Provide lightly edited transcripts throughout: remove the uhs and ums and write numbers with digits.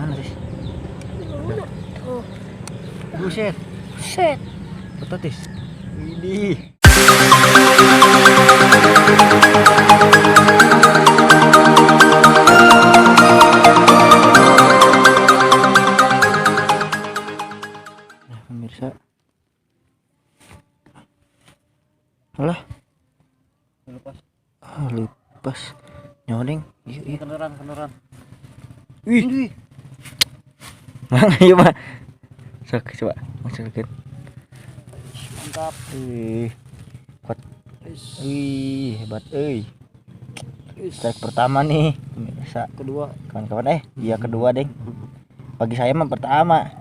Mana sih? Tuh. Buset. Buset. Petatis. Ini. Nah, pemirsa. Alah. Lepas. Ah, lepas. Nyodeng. Iya, iya. Kendoran, kendoran. Wih. Mana ieu mah? Sok coba masukkeun. Mantap. Wih. Kuat. Wih, hebat euy. Strike pertama nih, pemirsa. Kedua. Kawan-kawan, iya kedua, Deng. Bagi saya mah pertama.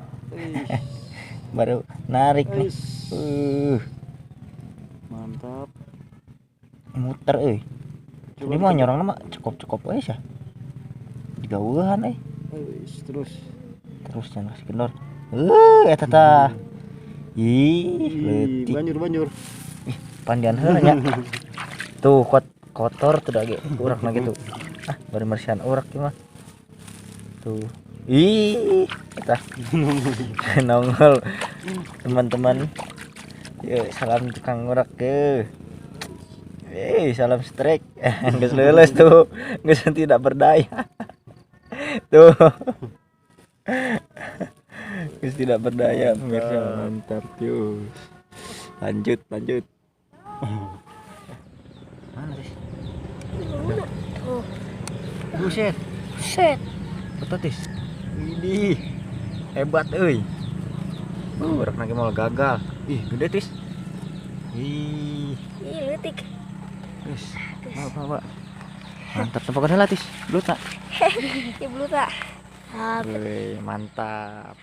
Baru narik nih. Mantap. Muter euy. Ini mah nyorongna mah cukup-cukup euy sah. Digauhan euy. Terus. Terus jangan kasih kendor. Eta tah. Ih, leutik. Banjur-banjur. Ih, pandian heula nya. Tuh kot kotor tuh dage urakna gitu. Ah, bari mersihan urak ieu mah. Tuh. Ih, eta. Nongol. Teman-teman. Yuk, salam tukang urak ke. Salam strike. Geus leuleus tuh. Geus tidak berdaya. Tuh. Geus tidak berdaya pemirsa. Mantap yuk. Lanjut, lanjut. Mana sih? Tuh. Buset. Buset. Petatis. Ini hebat euy. Urak lagi mau gagal. Ih, gede tis. Ih. Ih, leutik. Wis. Bawa, bawa. Mantap, tempokan heula tis. Belut tak? Ya belut tak. Wih, mantap.